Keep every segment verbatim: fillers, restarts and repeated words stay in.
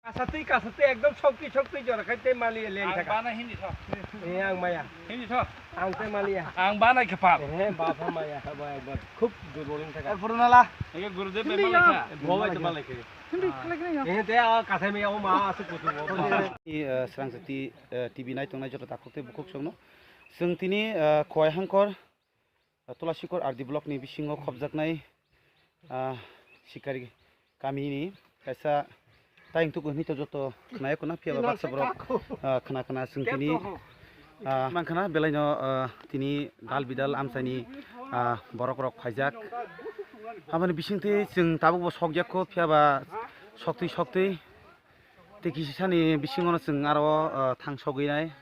Kasatwi, kasatwi, ekdom sokti, sokti jora khai tei maliya leng thaka. Ang bana hindi tho. Eh, ang maya. Hindi tho. Ang tei maliya. Ang bana khe pal. Eh, bapha maya, ba, ba, khub durbol wng thaka. Eh, purunala. Ege Gurudev bai malai kha. Bo bai to malai khe. Hindi khlai khlai ya. Eh, tei a kasai maya o ma asuk kutu bo. Ni, eh, Srang Jyoti, eh, T V nai tongnai joto takhuk tei bukhuk songno. Chwng tini, eh, Khowai Hangkor, Tulasikor R D block ni bisingo khopjaknai, ah, Sikari kamini kaisa tayung tuku hinwi to joto khwnaya khwna, phiya ba baksa borok, ah, khwna khwna chwng tini, ah, mang khwna belaino, ah, tini dal bidal amchaini, ah, borok rok phaijak. Aboni bisingtwi chwng tabukbo sokjakho, phiya ba soktwi soktwi tei kisa sani bisingono chwng aro, ah, thang sogwi nai.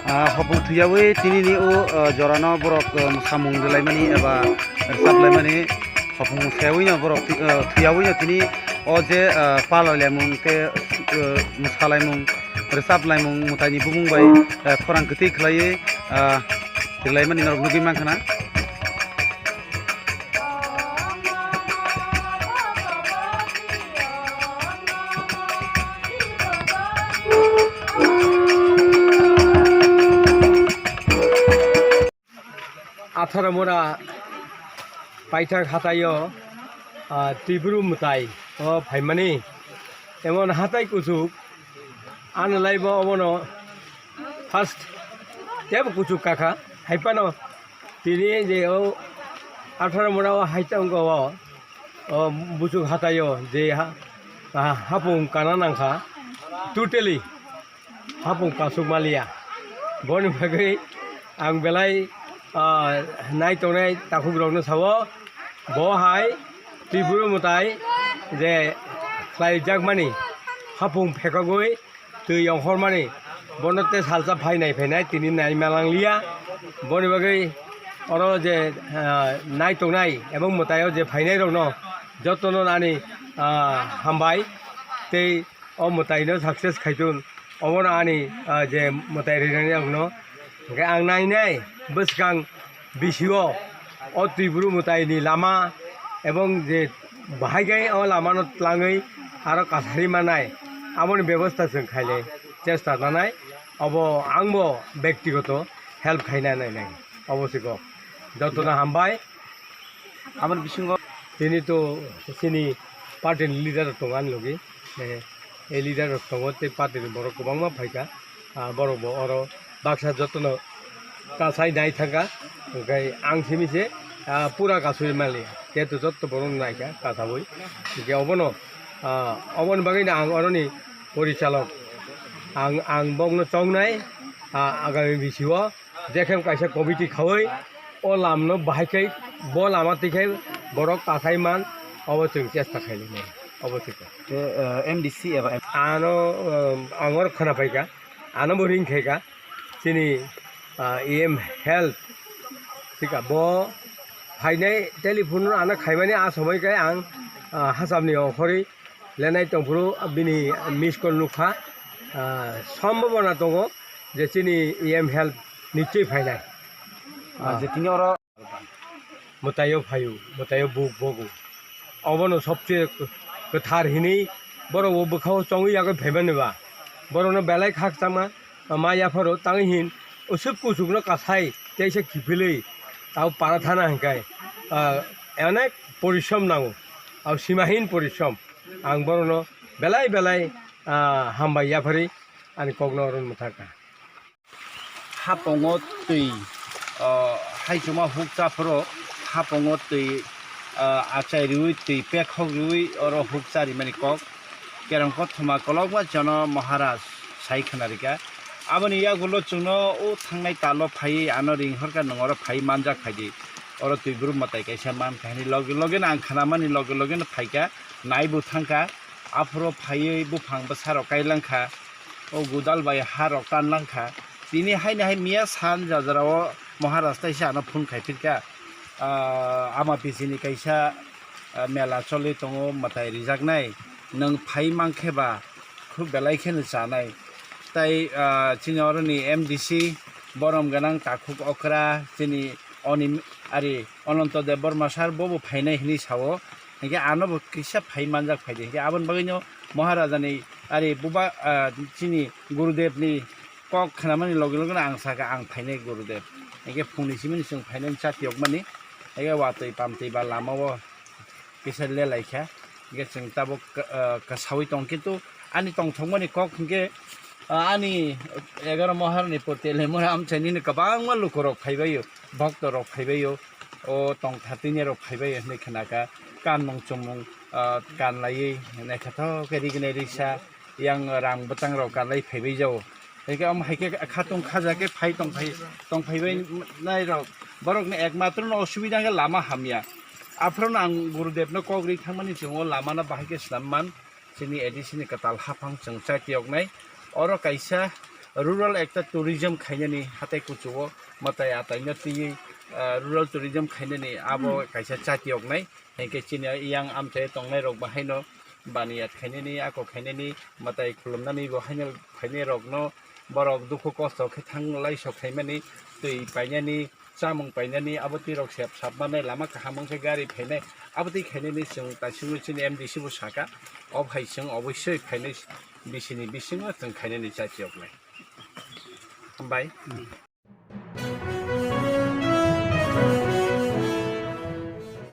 Ah, hopung thuyawi tinini o, ah, jorano borok, ah, samung rwlaimani eba rwchaplaimani hopung thuyawi no borok, ah, thuyawi no tini o je, ah, palailaimung tei, ah, mwsalaimung rwchaplaimung mwtaini bumung bai, ah, khorang kwtwi khlaiwi, ah, rwlaimani norok nugwi mankha na. Atharo mora paithak hataio, ah, Tibru mwtai o phaimani. Emon hatai kuchuk, ano laibo obono first tebo kuchuk kakha, haipano tini je o atharo mora o hai tongo o, o buchuk hataio je ha, ha, hapung kana nangkha, totally hapung kasuk maliya. Boni bagwi ang belai, ah, nai tongnai takhukrokno sao, bo hai Tripura mwtai je khlaijakmani hapung phekogwi twi ongkhormani, bono tei salsa phainai phainai tini nai malangliya. Boni bagwi oro je, ah, nai tongnai ebong mwtaio je phainairokno jotono ani, ah, hambai tei o mwtaino success khaitun, obono ani, ah, je mwtai rinani rokno. Hwnkhe ang nainai bwskang bisio o Tibru mwtaini lama ebong je bahai khe o lamano tlangwi aro kasari manai, aboni bebosta chwng khainai chesta nanai, obo angbo bektigoto help khaina nainai, obo se kok. Jotono hambai. Aboni bisingo tini to chini party ni leader rok tongo ani logi. Eh, ei leader rok tongo tei party ni borok kwbangma phaikha. Ah, borok bo oro baksa jotono kasai nai thangkha. Hwnkhe ang simi se, ah, pura kasui maliya. Jehetu jotto borok naikha kasaui. Hwnkhe obono, ah, oboni bagwi no ang oroni porichalok. Ang, ang bokno chongnai, ah, agami bisio. Jekhem kaisa committee khawi o lamno bahai khai bo lama twi khai borok kasai man obo chwng chesta khainai obo chwng. Te, eh, M D C eba M- Ano, eh, ang oro khwna phaikha, ano bo ring khaikha chini, ah, E M health thika bo phainai telephone ano khaimani a somoi khai ang, ah, hacham ni ongkhorwi lenai tongphuru bini miss call nukha, ah, sombhabona tongo je chini E M health nichoi phainai. Ah, je tini oro mwtaio phaio, mwtaio buk bogo. Obono sobse kwthar hinwi borok bo bwkhao chongwi yagwi phaimani ba. Borokno belai khakchangma ma yapharo tangwi hin usuk kusukno kasai teisa kiphilwi tao para thana hwnkhai, ah, onek porishrom nango. Abo simahin porishrom. Ang borokno belai belai, ah, hambai yapharwi ani kokno oro mwthakha. Hapongo twi, ah, haichuma hukcha phoro hapongo twi, ah, achai riwi twi pekhok riwi oro hukcha rimani kok. Kerong kothoma kolokma jono Maharaj sai khwnarikha. Aboni yagulo chwngno o thangnai talo phaiwi ano ring horkha, nwng oro phaiwi manjak phaidi. Oro twi brum mwtai kaisa mankha hwnwi loge loge no ang khnamani loge loge no phaikha, naibo thangkha. Aphuru phaiwi buphang bwsarok kailangkha. O godal bai harok tanlangkha. Tini haino hai miya san jajarao Maharaj taisa ano phone khai phirkha. Ah, ama pisini kaisa, ah, mela choli tongo, mwtai rijaknai. Nwng phai mankhe ba khub belai kheno chanai. Tai, ah, chini oroni M D C borom gwnang takhuk okra chini oni ari Ononto Debbarma sir bobo phainai hinwi sao. Hinkhe ano bo kisa phai manjak phaidi. Hinkhe aboni bagwino Maharajani ari buba, ah, chini Gurudevni kok khnamani loge loge ang sakha ang phainai Gurudev. Hinkhe phungni simini chwng phainai chati yokmani. Hinkhe watwi pamtwi ba lamao kisa lelaikha. Hinkhe chwng tabuk, ah, kasawi tong kintu ani tongthokmani kok hinkhe, ah, ani egaro Maharani purti lemura amchaini kwbangma lukurok phaibaio, boktorok phaibaio. O tongthatwini rok phaibai hinwi khnakha, kanmung chumung, ah, kanlaiwi naithothok khe rignai risa, yang rang bwtang rok kanlai phaibai jao. Haikhe omo haikhe khatung khaja khe phai tongphai, tongphaibai nai rok. Borokni ekmatro no osubida khe lama hamya. Aphuru no ang Gurudevno kok ri thangmani chwng o lama no bahai khe swnam man. Chini A D C ni kwtal haphang chwng chati yoknai. Oro kaisa rural ekta tourism khainani hatai kuchugo mwtai ataino twiwi, ah, rural tourism khainani abo kaisa chati yoknai. Hinkhe chini yang amchai tongnai rok bo haino baniyat khainani, ako khainani, mwtai khulumnani bo haino phainai rokno borok dukhu kosto khe thanglai sok khaimani, twi painani, chamung painani, abo twi rok sep sap manai, lama kaham wngkhe gari phainai, abo twi khainani chwng taisingwi chini M D C bo sakha, o hai chwng oboisoi phainai bisini bisingo chwng khainani chachiyoknai. Hambai.